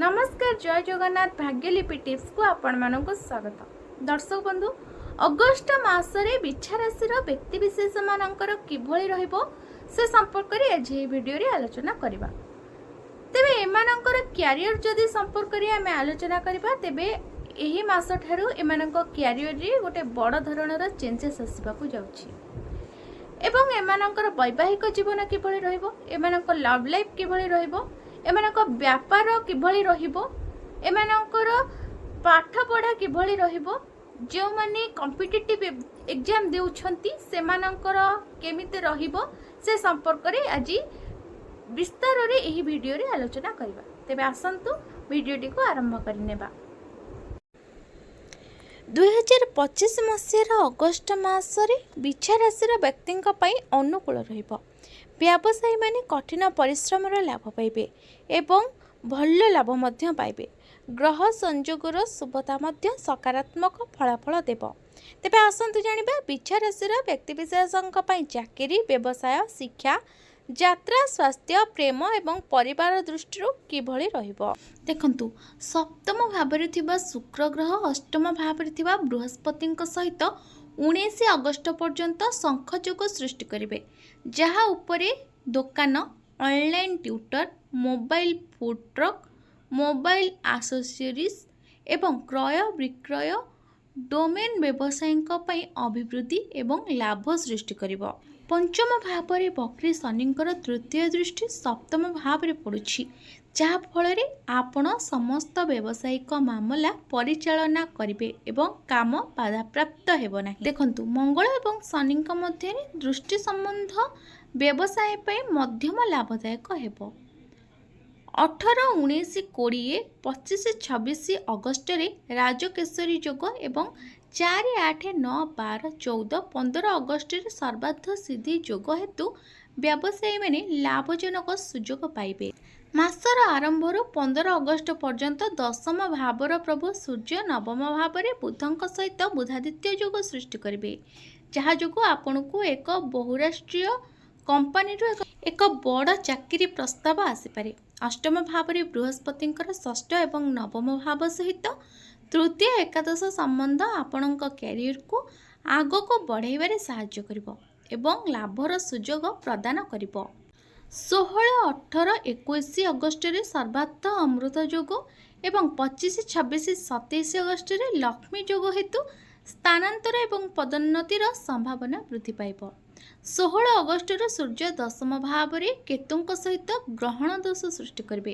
ନମସ୍କାର, ଜୟ ଜଗନ୍ନାଥ। ଭାଗ୍ୟଲିପି ଟିପ୍ସକୁ ଆପଣମାନଙ୍କୁ ସ୍ୱାଗତ। ଦର୍ଶକ ବନ୍ଧୁ, ଅଗଷ୍ଟ ମାସରେ ବିଛା ରାଶିର ବ୍ୟକ୍ତିବିଶେଷମାନଙ୍କର କିଭଳି ରହିବ, ସେ ସମ୍ପର୍କରେ ଆଜି ଏହି ଭିଡ଼ିଓରେ ଆଲୋଚନା କରିବା। ତେବେ ଏମାନଙ୍କର କ୍ୟାରିୟର ଯଦି ସମ୍ପର୍କରେ ଆମେ ଆଲୋଚନା କରିବା, ତେବେ ଏହି ମାସଠାରୁ ଏମାନଙ୍କ କ୍ୟାରିୟରରେ ଗୋଟେ ବଡ଼ ଧରଣର ଚେଞ୍ଜେସ୍ ଆସିବାକୁ ଯାଉଛି ଏବଂ ଏମାନଙ୍କର ବୈବାହିକ ଜୀବନ କିଭଳି ରହିବ, ଏମାନଙ୍କ ଲଭ୍ ଲାଇଫ୍ କିଭଳି ରହିବ, ଏମାନଙ୍କ ବ୍ୟାପାର କିଭଳି ରହିବ, ଏମାନଙ୍କର ପାଠପଢ଼ା କିଭଳି ରହିବ, ଯେଉଁମାନେ କମ୍ପିଟେଟିଭ୍ ଏକ୍ଜାମ୍ ଦେଉଛନ୍ତି ସେମାନଙ୍କର କେମିତି ରହିବ, ସେ ସମ୍ପର୍କରେ ଆଜି ବିସ୍ତାରରେ ଏହି ଭିଡ଼ିଓରେ ଆଲୋଚନା କରିବା। ତେବେ ଆସନ୍ତୁ, ଭିଡ଼ିଓଟିକୁ ଆରମ୍ଭ କରିନେବା। 2025 ମସିହାର ଅଗଷ୍ଟ ମାସରେ ବିଛା ରାଶିର ବ୍ୟକ୍ତିଙ୍କ ପାଇଁ ଅନୁକୂଳ ରହିବ। ବ୍ୟବସାୟୀମାନେ କଠିନ ପରିଶ୍ରମର ଲାଭ ପାଇବେ ଏବଂ ଭଲ ଲାଭ ମଧ୍ୟ ପାଇବେ। ଗ୍ରହ ସଂଯୋଗର ଶୁଭତା ମଧ୍ୟ ସକାରାତ୍ମକ ଫଳାଫଳ ଦେବ। ତେବେ ଆସନ୍ତୁ ଜାଣିବା, ବିଛା ରାଶିର ବ୍ୟକ୍ତିବିଶେଷଙ୍କ ପାଇଁ ଚାକିରି, ବ୍ୟବସାୟ, ଶିକ୍ଷା, ଯାତ୍ରା, ସ୍ୱାସ୍ଥ୍ୟ, ପ୍ରେମ ଏବଂ ପରିବାର ଦୃଷ୍ଟିରୁ କିଭଳି ରହିବ। ଦେଖନ୍ତୁ, ସପ୍ତମ ଭାବରେ ଥିବା ଶୁକ୍ର ଗ୍ରହ ଅଷ୍ଟମ ଭାବରେ ଥିବା ବୃହସ୍ପତିଙ୍କ ସହିତ 19 ଅଗଷ୍ଟ ପର୍ଯ୍ୟନ୍ତ ଶଙ୍ଖଯୋଗ ସୃଷ୍ଟି କରିବେ, ଯାହା ଉପରେ ଦୋକାନ, online tutor, mobile food truck, mobile accessories ଏବଂ କ୍ରୟ ବିକ୍ରୟ ଡୋମେନ୍ ବ୍ୟବସାୟୀଙ୍କ ପାଇଁ ଅଭିବୃଦ୍ଧି ଏବଂ ଲାଭ ସୃଷ୍ଟି କରିବ। ପଞ୍ଚମ ଭାବରେ ବକ୍ରି ଶନିଙ୍କର ତୃତୀୟ ଦୃଷ୍ଟି ସପ୍ତମ ଭାବରେ ପଡ଼ୁଛି, ଯାହାଫଳରେ ଆପଣ ସମସ୍ତ ବ୍ୟବସାୟିକ ମାମଲା ପରିଚାଳନା କରିବେ ଏବଂ କାମ ବାଧାପ୍ରାପ୍ତ ହେବ ନାହିଁ। ଦେଖନ୍ତୁ, ମଙ୍ଗଳ ଏବଂ ଶନିଙ୍କ ମଧ୍ୟରେ ଦୃଷ୍ଟି ସମ୍ବନ୍ଧ ବ୍ୟବସାୟ ପାଇଁ ମଧ୍ୟମ ଲାଭଦାୟକ ହେବ। 18, 19, 20, 25, 26 ଅଗଷ୍ଟରେ ରାଜକେଶରୀ ଯୋଗ ଏବଂ 4, 8, 9, 12, 14, 15 ଅଗଷ୍ଟରେ ସର୍ବାର୍ଥ ସିଦ୍ଧି ଯୋଗ ହେତୁ ବ୍ୟବସାୟୀମାନେ ଲାଭଜନକ ସୁଯୋଗ ପାଇବେ। ମାସର ଆରମ୍ଭରୁ 15 ଅଗଷ୍ଟ ପର୍ଯ୍ୟନ୍ତ ଦଶମ ଭାବର ପ୍ରଭୁ ସୂର୍ଯ୍ୟ ନବମ ଭାବରେ ବୁଧଙ୍କ ସହିତ ବୁଧାଦିତ୍ୟ ଯୋଗ ସୃଷ୍ଟି କରିବେ, ଯାହା ଯୋଗୁଁ ଆପଣଙ୍କୁ ଏକ ବହୁରାଷ୍ଟ୍ରୀୟ କମ୍ପାନୀରୁ ଏକ ବଡ଼ ଚାକିରି ପ୍ରସ୍ତାବ ଆସିପାରେ। ଅଷ୍ଟମ ଭାବରେ ବୃହସ୍ପତିଙ୍କର ଷଷ୍ଠ ଏବଂ ନବମ ଭାବ ସହିତ ତୃତୀୟ ଏକାଦଶ ସମ୍ବନ୍ଧ ଆପଣଙ୍କ କ୍ୟାରିୟରକୁ ଆଗକୁ ବଢ଼ାଇବାରେ ସାହାଯ୍ୟ କରିବ ଏବଂ ଲାଭର ସୁଯୋଗ ପ୍ରଦାନ କରିବ। 16, 18, 21 ଅଗଷ୍ଟରେ ସର୍ବାର୍ଥ ଅମୃତ ଯୋଗ ଏବଂ 25, 26, 27 ଅଗଷ୍ଟରେ ଲକ୍ଷ୍ମୀ ଯୋଗ ହେତୁ ସ୍ଥାନାନ୍ତର ଏବଂ ପଦୋନ୍ନତିର ସମ୍ଭାବନା ବୃଦ୍ଧି ପାଇବ। 16 ଅଗଷ୍ଟରୁ ସୂର୍ଯ୍ୟ ଦଶମ ଭାବରେ କେତୁଙ୍କ ସହିତ ଗ୍ରହଣ ଦୋଷ ସୃଷ୍ଟି କରିବେ,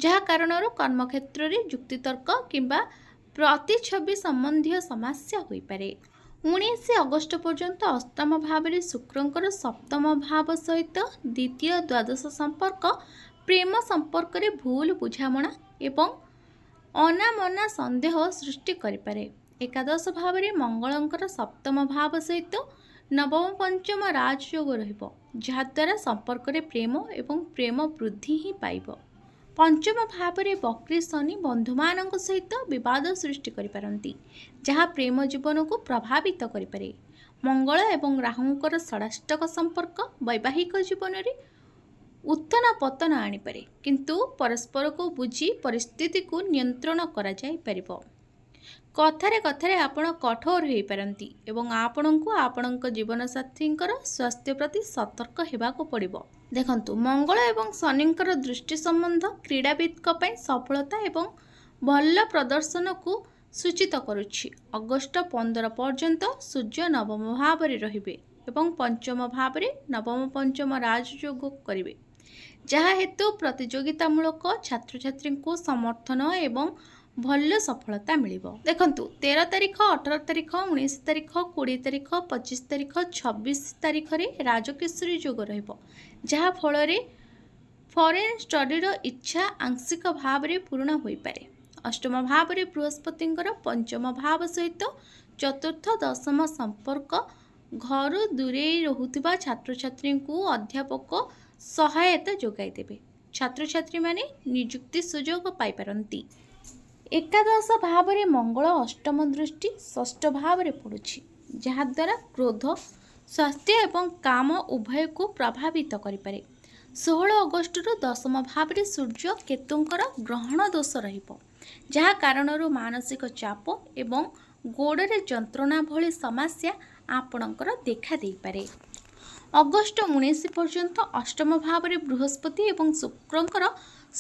ଯାହା କାରଣରୁ କର୍ମକ୍ଷେତ୍ରରେ ଯୁକ୍ତିତର୍କ କିମ୍ବା ପ୍ରତିଛବି ସମ୍ବନ୍ଧୀୟ ସମସ୍ୟା ହୋଇପାରେ। 19 ଅଗଷ୍ଟ ପର୍ଯ୍ୟନ୍ତ ଅଷ୍ଟମ ଭାବରେ ଶୁକ୍ରଙ୍କର ସପ୍ତମ ଭାବ ସହିତ ଦ୍ୱିତୀୟ ଦ୍ୱାଦଶ ସମ୍ପର୍କ ପ୍ରେମ ସମ୍ପର୍କରେ ଭୁଲ ବୁଝାମଣା ଏବଂ ଅନାମନା ସନ୍ଦେହ ସୃଷ୍ଟି କରିପାରେ। ଏକାଦଶ ଭାବରେ ମଙ୍ଗଳଙ୍କର ସପ୍ତମ ଭାବ ସହିତ ନବମ ପଞ୍ଚମ ରାଜଯୋଗ ରହିବ, ଯାହାଦ୍ୱାରା ସମ୍ପର୍କରେ ପ୍ରେମ ଏବଂ ପ୍ରେମ ବୃଦ୍ଧି ହିଁ ପାଇବ। ପଞ୍ଚମ ଭାବରେ ବକ୍ରି ଶନି ବନ୍ଧୁମାନଙ୍କ ସହିତ ବିବାଦ ସୃଷ୍ଟି କରିପାରନ୍ତି, ଯାହା ପ୍ରେମ ଜୀବନକୁ ପ୍ରଭାବିତ କରିପାରେ। ମଙ୍ଗଳ ଏବଂ ରାହୁଙ୍କର ଷଡ଼ାଷ୍ଟକ ସମ୍ପର୍କ ବୈବାହିକ ଜୀବନରେ ଉତ୍ଥାନ ପତନ ଆଣିପାରେ, କିନ୍ତୁ ପରସ୍ପରକୁ ବୁଝି ପରିସ୍ଥିତିକୁ ନିୟନ୍ତ୍ରଣ କରାଯାଇପାରିବ। କଥାରେ କଥାରେ ଆପଣ କଠୋର ହୋଇପାରନ୍ତି ଏବଂ ଆପଣଙ୍କୁ ଆପଣଙ୍କ ଜୀବନସାଥୀଙ୍କର ସ୍ୱାସ୍ଥ୍ୟ ପ୍ରତି ସତର୍କ ହେବାକୁ ପଡ଼ିବ। ଦେଖନ୍ତୁ, ମଙ୍ଗଳ ଏବଂ ଶନିଙ୍କର ଦୃଷ୍ଟି ସମ୍ବନ୍ଧ କ୍ରୀଡ଼ାବିତ୍ଙ୍କ ପାଇଁ ସଫଳତା ଏବଂ ଭଲ ପ୍ରଦର୍ଶନକୁ ସୂଚିତ କରୁଛି। ଅଗଷ୍ଟ 15 ପର୍ଯ୍ୟନ୍ତ ସୂର୍ଯ୍ୟ ନବମ ଭାବରେ ରହିବେ ଏବଂ ପଞ୍ଚମ ଭାବରେ ନବମ ପଞ୍ଚମ ରାଜଯୋଗ କରିବେ, ଯାହା ହେତୁ ପ୍ରତିଯୋଗିତାମୂଳକ ଛାତ୍ରଛାତ୍ରୀଙ୍କୁ ସମର୍ଥନ ଏବଂ ଭଲ ସଫଳତା ମିଳିବ। ଦେଖନ୍ତୁ, 13 ତାରିଖ, 18 ତାରିଖ, 19 ତାରିଖ, 20 ତାରିଖ, 25 ତାରିଖ, 26 ତାରିଖରେ ରାଜକେଶରୀ ଯୋଗ ରହିବ, ଯାହାଫଳରେ ଫରେନ୍ ଷ୍ଟଡ଼ିର ଇଚ୍ଛା ଆଂଶିକ ଭାବରେ ପୂରଣ ହୋଇପାରେ। ଅଷ୍ଟମ ଭାବରେ ବୃହସ୍ପତିଙ୍କର ପଞ୍ଚମ ଭାବ ସହିତ ଚତୁର୍ଥ ଦଶମ ସମ୍ପର୍କ ଘରୁ ଦୂରେଇ ରହୁଥିବା ଛାତ୍ରଛାତ୍ରୀଙ୍କୁ ଅଧ୍ୟାପକ ସହାୟତା ଯୋଗାଇ ଦେବେ। ଛାତ୍ରଛାତ୍ରୀମାନେ ନିଯୁକ୍ତି ସୁଯୋଗ ପାଇପାରନ୍ତି। ଏକାଦଶ ଭାବରେ ମଙ୍ଗଳ ଅଷ୍ଟମ ଦୃଷ୍ଟି ଷଷ୍ଠ ଭାବରେ ପଡ଼ୁଛି, ଯାହାଦ୍ୱାରା କ୍ରୋଧ ସ୍ୱାସ୍ଥ୍ୟ ଏବଂ କାମ ଉଭୟକୁ ପ୍ରଭାବିତ କରିପାରେ। 16 ଅଗଷ୍ଟରୁ ଦଶମ ଭାବରେ ସୂର୍ଯ୍ୟ କେତୁଙ୍କର ଗ୍ରହଣ ଦୋଷ ରହିବ, ଯାହା କାରଣରୁ ମାନସିକ ଚାପ ଏବଂ ଗୋଡ଼ରେ ଯନ୍ତ୍ରଣା ଭଳି ସମସ୍ୟା ଆପଣଙ୍କର ଦେଖା ଦେଇପାରେ। ଅଗଷ୍ଟ 19 ପର୍ଯ୍ୟନ୍ତ ଅଷ୍ଟମ ଭାବରେ ବୃହସ୍ପତି ଏବଂ ଶୁକ୍ରଙ୍କର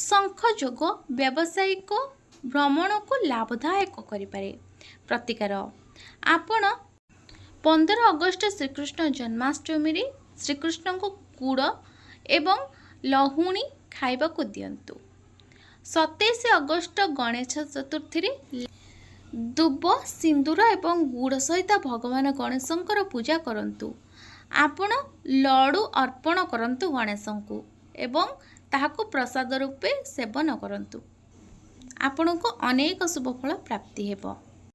ଶଙ୍ଖ ଯୋଗ ବ୍ୟବସାୟିକ ଭ୍ରମଣକୁ ଲାଭଦାୟକ କରିପାରେ। ପ୍ରତିକାର, ଆପଣ 15 ଅଗଷ୍ଟ ଶ୍ରୀକୃଷ୍ଣ ଜନ୍ମାଷ୍ଟମୀରେ ଶ୍ରୀକୃଷ୍ଣଙ୍କୁ ଗୁଡ଼ ଏବଂ ଲହୁଣୀ ଖାଇବାକୁ ଦିଅନ୍ତୁ। 27 ଅଗଷ୍ଟ ଗଣେଶ ଚତୁର୍ଥୀରେ ଦୁବ, ସିନ୍ଦୁର ଏବଂ ଗୁଡ଼ ସହିତ ଭଗବାନ ଗଣେଶଙ୍କର ପୂଜା କରନ୍ତୁ। ଆପଣ ଲଡ଼ୁ ଅର୍ପଣ କରନ୍ତୁ ଗଣେଶଙ୍କୁ ଏବଂ ତାହାକୁ ପ୍ରସାଦ ରୂପେ ସେବନ କରନ୍ତୁ। ଆପଣଙ୍କୁ ଅନେକ ଶୁଭଫଳ ପ୍ରାପ୍ତି ହେବ।